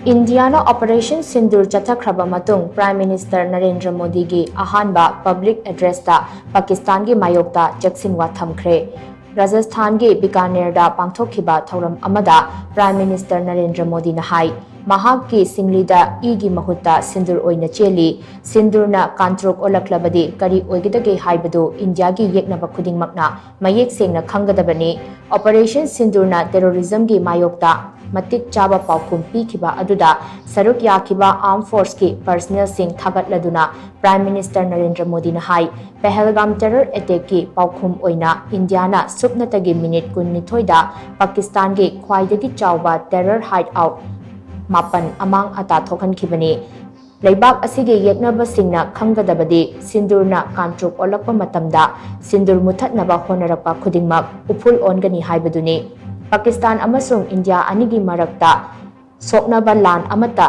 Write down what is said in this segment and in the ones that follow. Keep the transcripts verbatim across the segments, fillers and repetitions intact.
ꯏꯟꯗꯤꯌꯥꯅ operation ꯁꯤꯟꯗꯨꯔ ꯆꯠꯊꯈ꯭ꯔꯕ ꯃꯇꯨꯡ prime minister Narendra ꯃꯣꯗꯤꯒꯤ ꯑꯍꯥꯟꯕ ꯄꯕ꯭ꯂꯤꯛ ꯑꯦꯗ꯭ꯔꯦꯁꯇ ꯄꯥꯀꯤꯁꯇꯥꯟꯒꯤ ꯃꯥꯌꯣꯛꯇ ꯆꯦꯛꯁꯤꯟꯋꯥ ꯊꯝꯈ꯭ꯔꯦ꯫ ꯔꯥꯖꯁꯊꯥꯟꯒꯤ ꯕꯤꯀꯥꯅꯦꯔꯗ ꯄꯥꯡꯊꯣꯛꯈꯤꯕ ꯊꯧꯔꯝ ꯑꯃꯗ ꯄ꯭ꯔꯥꯏꯝ ꯃꯤꯅꯤꯁꯇꯔ ꯅꯔꯦꯟꯗ꯭ꯔ ꯃꯣꯗꯤꯅ ꯍꯥꯏ, ꯃꯍꯥꯛꯀꯤ ꯁꯤꯡꯂꯤꯗ ꯏꯒꯤ ꯃꯍꯨꯠꯇ ꯁꯤꯟꯗꯨꯔ ꯑꯣꯏꯅ ꯆꯦꯜꯂꯤ꯫ ꯁꯤꯟꯗꯨꯔꯅ ꯀꯥꯟꯇ꯭ꯔꯨꯛ ꯑꯣꯜꯂꯛꯂꯕꯗꯤ ꯀꯔꯤ ꯑꯣꯏꯒꯗꯒꯦ ꯍꯥꯏꯕꯗꯨ ꯏꯟꯗꯤꯌꯥꯒꯤ ꯌꯦꯛꯅꯕ ꯈꯨꯗꯤꯡꯃꯛꯅ ꯃꯌꯦꯛ ꯁꯦꯡꯅ ꯈꯪꯒꯗꯕꯅꯤ꯫ ꯑꯣꯄꯔꯦꯁꯟ ꯁꯤꯟꯗꯨꯔꯅ ꯇꯦꯔꯣꯔꯤꯖꯝꯒꯤ ꯃꯥꯌꯣꯛꯇ ꯃꯇꯤꯛ ꯆꯥꯕ ꯄꯥꯎꯈꯨꯝ ꯄꯤꯈꯤꯕ ꯑꯗꯨꯗ ꯁꯔꯨꯛ ꯌꯥꯈꯤꯕ ꯑꯥꯔꯝ ꯐꯣꯔꯁꯀꯤ ꯄꯔꯁꯅꯦꯜꯁꯤꯡ ꯊꯥꯒꯠꯂꯗꯨꯅ ꯄ꯭ꯔꯥꯏꯝ ꯃꯤꯅꯤꯁꯇꯔ ꯅꯔꯦꯟꯗ꯭ꯔ ꯃꯣꯗꯤꯅ ꯍꯥꯏ, ꯄꯍꯜꯒꯥꯝ ꯇꯦꯔꯔ ꯑꯦꯇꯦꯛꯀꯤ ꯄꯥꯎꯈꯨꯝ ꯑꯣꯏꯅ ꯏꯟꯗꯤꯌꯥꯅ ꯁꯨꯞꯅꯇꯒꯤ ꯃꯤꯅꯤꯠ ꯀꯨꯟꯅꯤꯊꯣꯏꯗ ꯄꯥꯀꯤꯁꯇꯥꯟꯒꯤ ꯈ꯭ꯋꯥꯏꯗꯒꯤ ꯆꯥꯎꯕ ꯇꯦꯔꯔ ꯍꯥꯏꯠ ꯑꯥꯎꯠ ꯃꯥꯄꯟ ꯑꯃꯥꯡ ꯑꯇꯥ ꯊꯣꯛꯍꯟꯈꯤꯕꯅꯤ꯫ ꯂꯩꯕꯥꯛ ꯑꯁꯤꯒꯤ ꯌꯦꯛꯅꯕꯁꯤꯡꯅ ꯈꯪꯒꯗꯕꯗꯤ ꯁꯤꯟꯗꯨꯔꯅ ꯀꯥꯟꯇ꯭ꯔꯨꯛ ꯑꯣꯜꯂꯛꯄ ꯃꯇꯝꯗ ꯁꯤꯟꯗꯨꯔ ꯃꯨꯊꯠꯅꯕ ꯍꯣꯠꯅꯔꯛꯄ ꯈꯨꯗꯤꯡꯃꯛ ꯎꯐꯨꯜ ꯑꯣꯟꯒꯅꯤ ꯍꯥꯏꯕꯗꯨꯅꯤ꯫ ꯄꯥꯀꯤꯁꯇꯥꯟ ꯑꯃꯁꯨꯡ ꯏꯟꯗꯤꯌꯥ ꯑꯅꯤꯒꯤ ꯃꯔꯛꯇ ꯁꯣꯛꯅꯕ ꯂꯥꯟ ꯑꯃꯠꯇ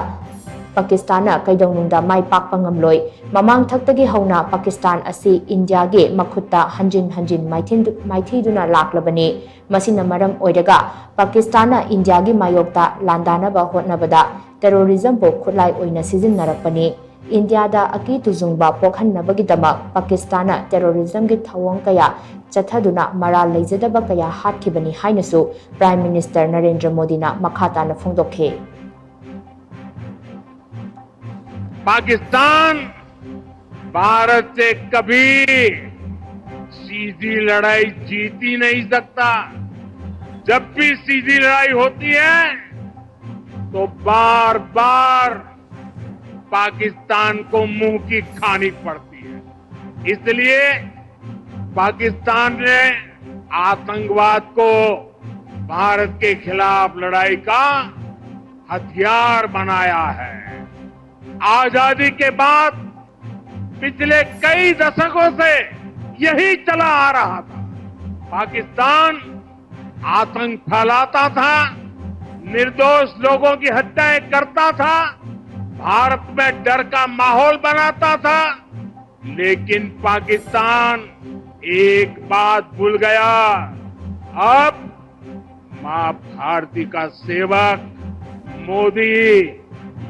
ꯄꯥꯀꯤꯁꯇꯥꯟꯅ ꯀꯩꯗꯧꯅꯨꯡꯗ ꯃꯥꯏ ꯄꯥꯛꯄ ꯉꯝꯂꯣꯏ꯫ ꯃꯃꯥꯡꯊꯛꯇꯒꯤ ꯍꯧꯅ ꯄꯥꯀꯤꯁꯇꯥꯟ ꯑꯁꯤ ꯏꯟꯗꯤꯌꯥꯒꯤ ꯃꯈꯨꯠꯇ ꯍꯟꯖꯤꯟ ꯍꯟꯖꯤꯟ ꯃꯥꯏꯊꯤꯟꯗꯨ-, ꯃꯥꯏꯊꯤꯗꯨꯅ ꯂꯥꯛꯂꯕꯅꯤ꯫ ꯃꯁꯤꯅ ꯃꯔꯝ ꯑꯣꯏꯔꯒ ꯄꯥꯀꯤꯁꯇꯥꯟꯅ ꯏꯟꯗꯤꯌꯥꯒꯤ ꯃꯥꯌꯣꯛꯇ ꯂꯥꯟꯗꯥꯅꯕ ꯍꯣꯠꯅꯕꯗ ꯇꯦꯔꯣꯔꯤꯖꯝꯕꯨ ꯈꯨꯠꯂꯥꯏ ꯑꯣꯏꯅ ꯁꯤꯖꯤꯟꯅꯔꯛꯄꯅꯤ꯫ ꯏꯟꯗꯤꯌꯥꯗ ꯑꯀꯤ ꯇꯨꯖꯨꯡꯕ ꯄꯣꯛꯍꯟꯅꯕꯒꯤꯗꯃꯛ ꯄꯥꯀꯤꯁꯇꯥꯟꯅ ꯇꯦꯔꯣꯔꯤꯖꯝꯒꯤ ꯊꯧꯑꯣꯡ ꯀꯌꯥ ꯆꯠꯊꯗꯨꯅ ꯃꯔꯥꯜ ꯂꯩꯖꯗꯕ ꯀꯌꯥ ꯍꯥꯠꯈꯤꯕꯅꯤ ꯍꯥꯏꯅꯁꯨ ꯄ꯭ꯔꯥꯏꯝ ꯃꯤꯅꯤꯁꯇꯔ ꯅꯔꯦꯟꯗ꯭ꯔ ꯃꯣꯗꯤꯅ ꯃꯈꯥ ꯇꯥꯅ ꯐꯣꯡꯗꯣꯛꯈꯤ꯫ पाकिस्तान भारत से कभी सीधी लड़ाई जीत ही नहीं सकता। जब भी सीधी लड़ाई होती है तो बार बार पाकिस्तान को मुंह की खानी पड़ती है। इसलिए पाकिस्तान ने आतंकवाद को भारत के खिलाफ लड़ाई का हथियार बनाया है। आजादी के बाद पिछले कई दशकों से यही चला आ रहा था। पाकिस्तान आतंक फैलाता था, निर्दोष लोगों की हत्याएं करता था, भारत में डर का माहौल बनाता था, लेकिन पाकिस्तान एक बात भूल गया। अब मां भारती का सेवक मोदी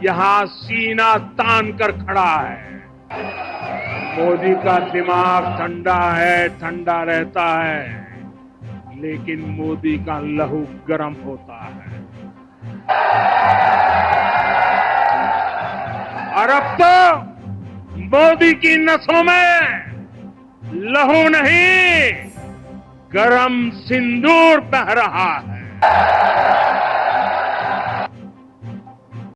यहाँ सीना तान कर खड़ा है। मोदी का दिमाग ठंडा है, ठंडा रहता है, लेकिन मोदी का लहू गर्म होता है। और अब तो मोदी की नसों में लहू नहीं, गरम सिंदूर बह रहा है।